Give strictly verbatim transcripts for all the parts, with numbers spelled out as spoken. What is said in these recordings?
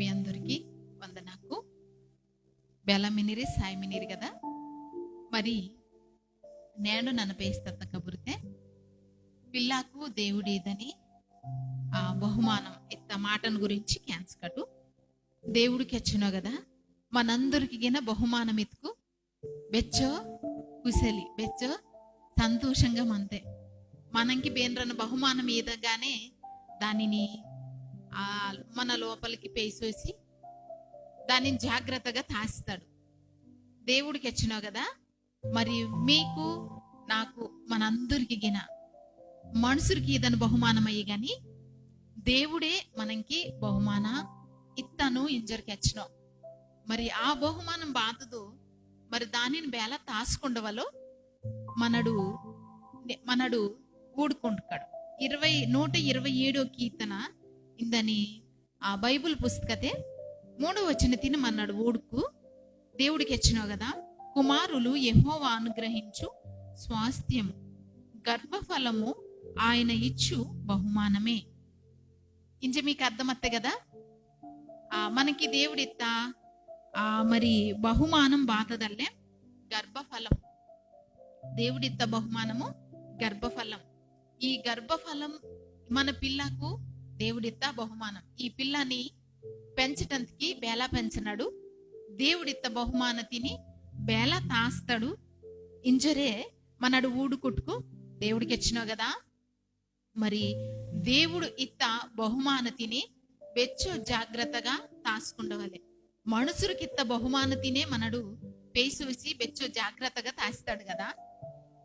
మీ అందరికీ వందనాకు. బెల మినిరి, సాయి మినిరి కదా. మరి నేను నన్న పేస్తత్త కబురితే పిల్లకు దేవుడు ఇదని ఆ బహుమానం ఇత్త మాటను గురించి కేంజకటు. దేవుడు కెచ్చినో కదా, మనందరికి గిన బహుమానం ఇత్తుకు బెచ్చో కుశలి, బెచ్చో సంతోషంగా మంతే. మనంకి బేనరన్న బహుమానం ఈదగానే దానిని ఆ మన లోపలికి పేసోసి దానిని జాగ్రత్తగా తాస్తాడు. దేవుడు కెచ్చినో కదా, మరి మీకు నాకు మనందరికి గిన మనుషులకి ఈదని బహుమానం అయ్యి గాని దేవుడే మనంకి బహుమాన ఇత్తను ఇంజర్ కెచ్చినో. మరి ఆ బహుమానం బాతదు, మరి దానిని బేల తాసుకుండవలో మనడు మనడు ఊడుకుంటుకాడు. ఇరవై నూట ఇరవై ఏడో కీర్తన ఇందని ఆ బైబిల్ పుస్తకతే మూడో వచనతిని మన్నాడు ఊడుకు. దేవుడు కెచ్చినో కదా, కుమారులు యెహోవా అనుగ్రహించు స్వాస్థ్యము, గర్భఫలము ఆయన ఇచ్చు బహుమానమే. ఇంజ మీకు అర్థమత్తే కదా. ఆ మనకి దేవుడిత్త ఆ మరి బహుమానం బాతదల్లే గర్భఫలం. దేవుడిత్త బహుమానము గర్భఫలం. ఈ గర్భఫలం మన పిల్లకు దేవుడిత్త బహుమానం. ఈ పిల్లని పెంచటంతకి బేలా పెంచనాడు. దేవుడిత్త బహుమానతిని బేలా తాస్తాడు. ఇంజరే మనడు ఊడుకుట్టుకు దేవుడు కెచ్చినో కదా. మరి దేవుడు ఇత్త బహుమానతిని బెచ్చో జాగ్రత్తగా తాసుకుండవలే. మనుషులకిత్త బహుమానతినే మనడు పేసోసి బెచ్చో జాగ్రత్తగా తాస్తాడు కదా.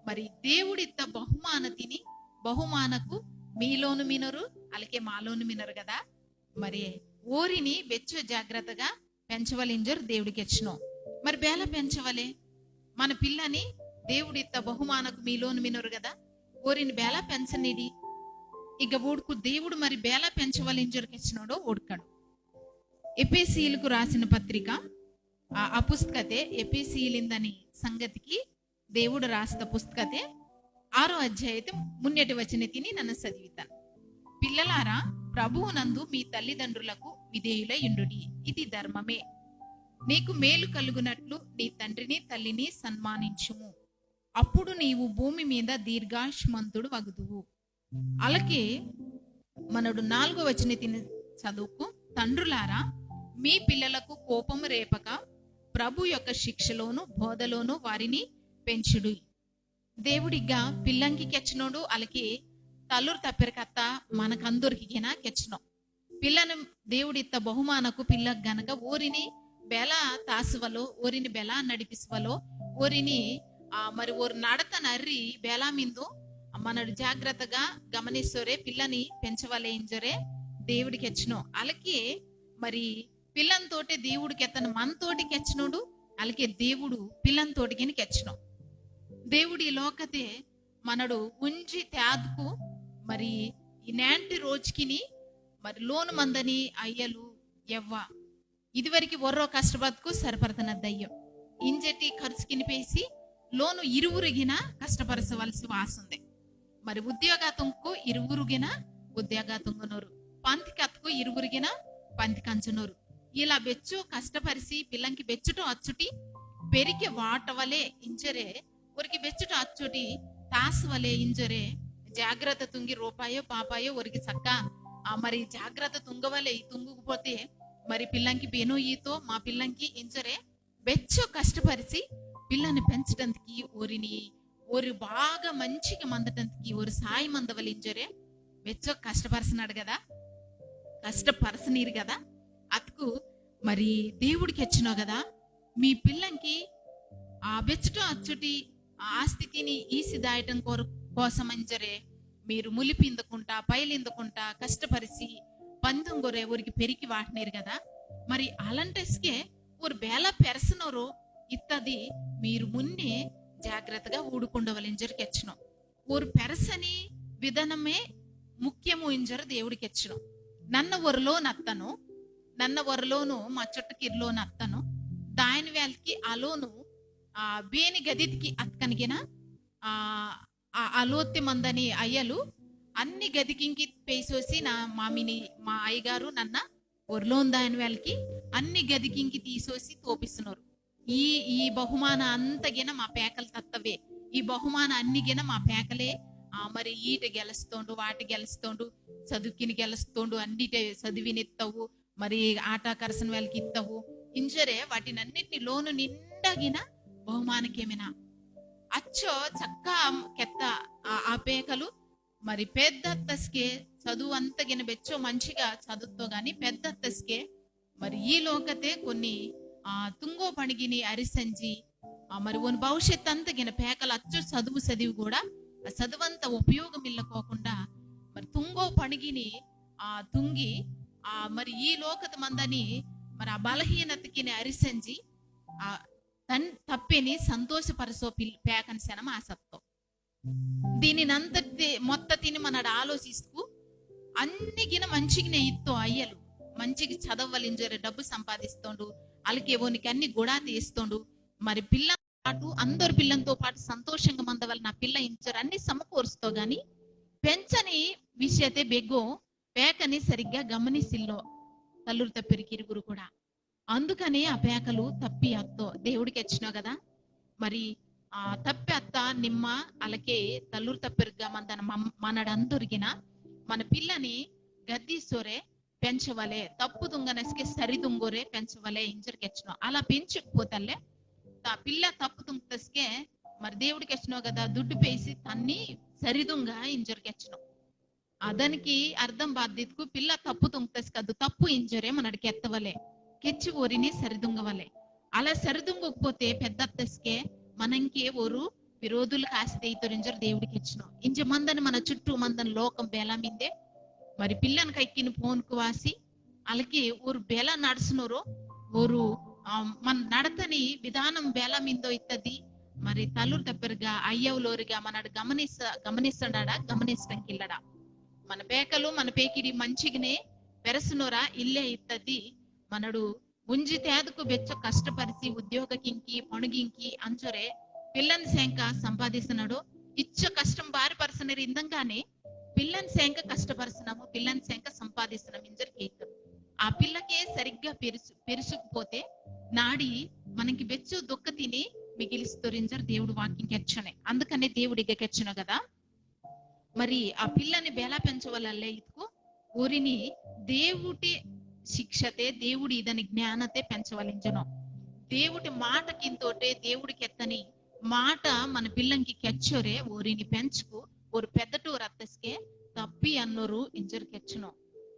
మరి దేవుడిత్త బహుమానతిని బహుమానకు మీలోను మినరు, అలాగే మాలోను మినరు కదా. మరి ఓరిని బెచ్చో జాగ్రత్తగా పెంచవలింజర్ దేవుడు కెచ్చినో. మరి బేల పెంచవలే మన పిల్లని దేవుడిత్త బహుమానకు మీలోను మినరు కదా, ఓరిని బేల పెంచనిడి. ఇక ఊడుకు దేవుడు మరి బేల పెంచవలింజర్ కెచ్చినోడో ఊడుకాడు. ఎపేసీలకు రాసిన పత్రిక, ఆ, ఆ పుస్తకతే ఎపేసీలిందని సంగతికి దేవుడు రాసిన పుస్తకతే ఆరో అధ్యాయతే మున్నెటి వచనతిని నన్న చదివితాను. పిల్లలారా, ప్రభువునందు మీ తల్లిదండ్రులకు విధేయులై ఉండుడి, ఇది ధర్మమే. నీకు మేలు కలుగునట్లు నీ తండ్రిని తల్లిని సన్మానించుము, అప్పుడు నీవు భూమి మీద దీర్ఘాయుష్మంతుడు వగుదువు. అలాగే మనడు నాలుగో వచనతిని చదువుకు. తండ్రులారా, మీ పిల్లలకు కోపము రేపక ప్రభు యొక్క శిక్షలోను బోధలోను వారిని పెంచుడు. దేవుడిగా పిల్లంకి కెచ్చినోడు, అలాగే తల్లురు తప్పెరకత్త మనకందరికి గిన కెచ్చినో. పిల్లను దేవుడిత్త బహుమానకు పిల్లకు గనక ఓరిని బెలా తాసువలో, ఓరిని బెలా నడిపిసువలో, ఓరిని, ఆ, మరి ఓరు నడతన అర్రి బెలా మిందు మనడు జాగ్రత్తగా గమనిస్తోరే పిల్లని పెంచవలే ఇంజోరే దేవుడు కెచ్చినో. అలాగే మరి పిల్లంతోటే దేవుడు కెత్తన మనతోటి కెచ్చినోడు, అలాగే దేవుడు పిల్లంతోటికి కెచ్చినో. దేవుడి లోకతే మనడు ఉంజి తేదుకు మరి ఈ నేంటి రోజుకిని మరి లోను మందని అయ్యలు ఎవ్వ. ఇదివరకు ఒర్రో కష్టపడకు సరిపడుతున్న దయ్యం ఇంజటి ఖర్చుకిని పేసి లోను ఇరువురిగిన కష్టపరచవలసి వాసుంది. మరి ఉద్యోగ తుంకు ఇరువురుగిన ఉద్యోగ తుంగునోరు, పంతి కత్తుకు ఇరువురిగిన పంతి కంచునోరు. ఇలా బెచ్చు కష్టపరిసి పిల్లంకి బెచ్చుటం అచ్చుటి పెరికె వాటవలే ఇంజరే, ఒరికి బెచ్చుటం అచ్చుటి తాసవలే ఇంజరే, జాగ్రత్త తుంగి రూపాయో పాపాయో ఒరికి సక్క. ఆ, మరి జాగ్రత్త తుంగవలే, ఈ తుంగుకుపోతే మరి పిల్లంకి బేనో ఈతో మా పిల్లంకి ఇంజరే బెచ్చో కష్టపరిచి పిల్లని పెంచటందుకి ఓరిని ఓరు బాగా మంచిగా మందటందుకి ఓరు సాయం అందవలింజరే బెచ్చో కష్టపరచనాడు కదా, కష్టపరచనీరు కదా. అతుకు మరి దేవుడికి వచ్చినావు కదా, మీ పిల్లంకి ఆ బెచ్చటో అచ్చుటి ఆ ఆస్తికిని ఈసి దాయటం కోర-, కోసమంజరే మీరు ములిపిందకుంటా, పైలిందకుంటా, కష్టపరిచి పందుంగొరే ఊరికి పెరిగి వాటినీరు కదా. మరి అలాంటస్కే ఓరు బేల పెరసనోరో ఇత్తది మీరు మున్నే జాగ్రత్తగా ఊడుకుండవలింజరికి ఎచ్చనో. ఓరు పెరసని విధానమే ముఖ్యము ఇంజరు దేవుడికి ఎచ్చనో. నన్న ఒరలో నత్తను, నన్న ఒరలోను మా చుట్టకిర్లో నత్తను, దాని వేలకి అలోను, ఆ, బేని గదికి అత్కనిగిన, ఆ, ఆ, అలోత్తి మందని అయ్యలు అన్ని గదికింకి పేసోసి నా మామిని, మా అయ్యగారు నన్న ఒర్లోందాయన వేళకి అన్ని గదికింకి తీసోసి తోపిస్తున్నారు. ఈ ఈ బహుమాన అంతగిన మా పేకలు తత్తవే, ఈ బహుమాన అన్నిగిన మా పేకలే. ఆ, మరి ఈట గెలుస్తోండు, వాటి గెలుస్తోండు, చదువుకిని గెలుస్తోండు, అన్నిటే చదివినిత్తవు, మరి ఆట కరసన వేళకి ఇత్తవు, ఇంజరే వాటినన్నిటిని లోను నిండాగిన బహుమానకేమినా అచ్చో చక్క కెత్త ఆ, ఆ పేకలు. మరి పెద్దత్తస్కే చదువు అంతగిన బెచ్చో మంచిగా చదువుతో గాని పెద్దత్తస్కే మరి ఈ లోకతే కొన్ని ఆ తుంగో పణిగిని అరిసంజి, ఆ మరి ఓని భవిష్యత్ అంతగిన పేకలు అచ్చు చదువు చదివి కూడా ఆ చదువంత ఉపయోగం ఇల్లకోకుండా మరి తుంగో పణిగిని ఆ తుంగి ఆ మరి ఈ లోకత మందని మరి ఆ బలహీనతకిని అరిసంజి ఆ తన్ తప్పిని సంతోషపరచో పిల్ పేకని శనం ఆసత్తో. దీనినంతటి మొత్త తిని మనడు ఆలోచిస్తూ అన్నిగిన మంచిగానే ఇత్తో అయ్యలు. మంచిగా చదవలింజరు, డబ్బు సంపాదిస్తోండు, అలాగే ఓనికి అన్ని కూడా తీస్తోండు. మరి పిల్ల పాటు అందరు పిల్లంతో పాటు సంతోషంగా మందవలన పిల్ల ఇంచరు అన్ని సమకూరుస్తో గాని పెంచని విషయతే బెగ్గో పేకని సరిగ్గా గమనిసిల్లో తల్లురు తప్పిరికి ఇరుగురు కూడా. అందుకనే ఆ పేకలు తప్పి అత్తో దేవుడికి వచ్చినావు కదా. మరి ఆ తప్పి అత్త నిమ్మ అలాగే తల్లురు తప్పిరుగా మందన మం- మనడందరిగిన మన పిల్లని గద్దిసోరే పెంచవలే, తప్పు తుంగనసికే సరిదుంగోరే పెంచవలే ఇంజరికి వచ్చినావు. అలా పెంచకపోతల్లే తా పిల్ల తప్పు తుంగతసికే మరి దేవుడికి వచ్చినావు కదా దుడ్డు పేసి తన్ని సరిదుంగ ఇంజరికి వచ్చినావు. అదనికి అర్థం బాధ్యతకు పిల్ల తప్పు తుంగతసికద్దు తప్పు ఇంజరే మనడికి ఎత్తవలే, కెచ్చి ఓరిని సరిదుంగవలే. అలా సరిదుంగకపోతే పెద్దత్తసికే మనంకే ఓరు విరోధులు కాసి తెయితోరింజరు దేవుడికి ఇచ్చినాం. ఇంజ మందని మన చుట్టూ మందని లోకం బేలా మిందే. మరి పిల్లని కైకిని ఫోన్కు వాసి అలాగే ఓరు బేలా నడుచునోరో ఓరు ఆ, మన నడతని విధానం బేలా మిందో ఇత్తది. మరి తల్లురు తప్పెరుగా అయ్యవులోరుగా మనడు గమనిస గమనిస్తాడా గమనిస్తంకిల్లడా. మన పేకలు మన పేకిడి మంచిగానే పెరసునోరా ఇల్లే ఇత్తది. మనడు ముంజి తేదకు బెచ్చ కష్టపరిచి ఉద్యోగకింకి పొణుగింకి అంచొరే పిల్లని సేంక సంపాదిస్తున్నాడు. ఇచ్చ కష్టం బారి పరసనరి ఇందంగానే పిల్లని సేంక కష్టపరచనము, పిల్లని సేంక సంపాదించడం ఇంజర్ కేతు. ఆ పిల్లకే సరిగ్గా పెరుసు పెరుసుకుపోతే నాడి మనకి బెచ్చు దుఃఖ తిని మిగిలిస్తోరింజర్ దేవుడు వాక్యం కెచ్చనే. అందుకనే దేవుడిగా కెచ్చును కదా. మరి ఆ పిల్లని బేలా పెంచవలల్లే ఇతుకు ఊరిని దేవుటి శిక్షతే దేవుడు ఇదని జ్ఞానతే పెంచవలించను. దేవుటి మాటకింతోటే దేవుడికి ఎత్తని మాట మన పిల్లంకి కెచ్చోరే ఓరిని పెంచుకు ఓరు పెద్దటూరు అత్తస్కే తప్పి అన్నోరు ఇంజర్ కెచ్చును.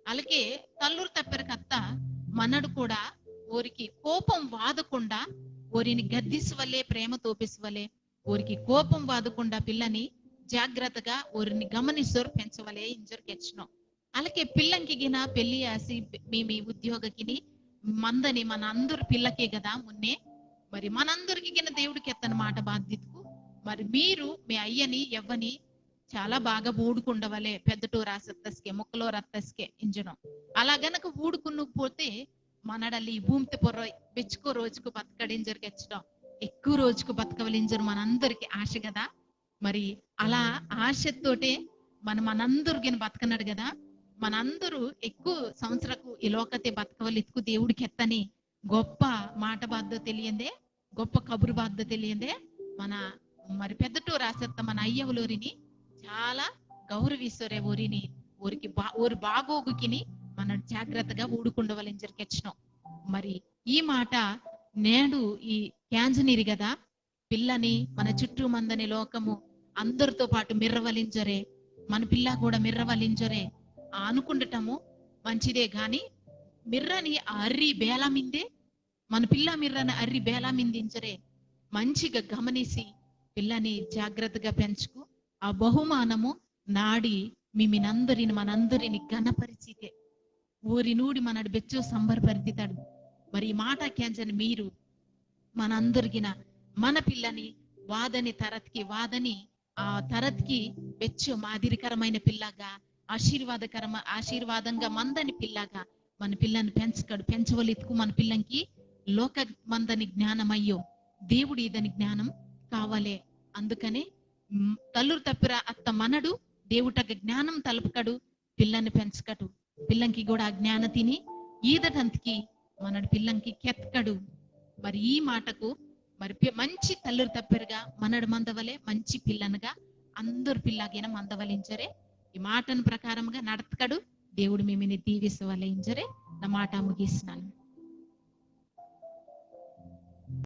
అలాగే తల్లురు తప్పెరకత్త మనడు కూడా ఓరికి కోపం వాదకుండా ఓరిని గద్దిసవలే, ప్రేమ తోపిసవలే, ఓరికి కోపం వాదకుండా పిల్లని జాగ్రత్తగా ఓరిని గమనిసోరు పెంచవలే ఇంజర్ కెచ్చును. అలాగే పిల్లంకి గిన పెళ్లి ఆసి మీ మీ ఉద్యోగకిని మందని మనందరు పిల్లకే కదా మున్నే. మరి మనందరికి గిన దేవుడికి ఎత్తని మాట బాధ్యతకు మరి మీరు మీ అయ్యని ఎవ్వని చాలా బాగా ఊడుకుండవలే పెద్దటో రాసత్తస్కే ముక్కలో రత్తస్కే ఇంజనం. అలా గనక ఊడుకున్నకపోతే మనడల్లి ఈ భూమితే పొర్ర బెచ్చుకో రోజుకు బతకడింజరు కెచ్చడం, ఎక్కువ రోజుకు బతకవలింజరు మనందరికి ఆశ కదా. మరి అలా ఆశతోటే మన మనందరికీ బతకన్నాడు కదా. మనందరూ ఎక్కువ సంవత్సరకు ఈ లోకతే బతకవలితుకు దేవుడికి ఎత్తని గొప్ప మాట బాధో తెలియందే, గొప్ప కబురు బాధో తెలియందే మన మరి పెద్దటో రాసత్త మన అయ్యవలోరిని చాలా గౌరవిస్తోరే. ఓరిని ఓరికి బా ఓరు బాగోగుకిని మన జాగ్రత్తగా ఊడుకుండవలింజరు కెచ్చడం. మరి ఈ మాట నేడు ఈ క్యాంజనీరి కదా. పిల్లని మన చుట్టూ మందని లోకము అందరితో పాటు మిర్రవలింజరే, మన పిల్ల కూడా మిర్రవలింజరే ఆ అనుకుండటము మంచిదే గాని మిర్రని ఆ అర్రి బేలా మిందే, మన పిల్ల మిర్రని అర్రి బేలా మిందింజరే మంచిగా గమనిసి పిల్లని జాగ్రత్తగా పెంచుకు ఆ బహుమానము నాడి మిమినందరిని మనందరిని ఘనపరిచితే ఊరి నూడి మనడు బెచ్చో సంబరపరితితాడు. మరి ఈ మాట కేంజని మీరు మనందరిగిన మన పిల్లని వాదని తరత్కి వాదని ఆ తరత్కి బెచ్చో మాదిరికరమైన పిల్లగా ఆశీర్వాదకరమ ఆశీర్వాదంగా మందని పిల్లగా మన పిల్లని పెంచకడు పెంచవలితుకు మన పిల్లంకి లోక మందని జ్ఞానమయ్యో దేవుడు ఇదని జ్ఞానం కావాలే. అందుకనే మ్, తల్లురు తప్పిర అత్త మనడు దేవుటగ జ్ఞానం తలుపుకడు పిల్లని పెంచకటు పిల్లంకి కూడా ఆ జ్ఞాన తిని ఈదటంతకి మనడు పిల్లంకి కెత్కడు. మరి ఈ మాటకు మరి పి- మంచి తల్లురు తప్పెరుగా మనడు మందవలే, మంచి పిల్లనుగా అందరు పిల్లగిన మందవలించరే. ఈ మాటను ప్రకారంగా నడతకడు. దేవుడు మిమ్మల్ని దీవిసవలే ఇంజరే. నా మాట ముగిస్తున్నాను.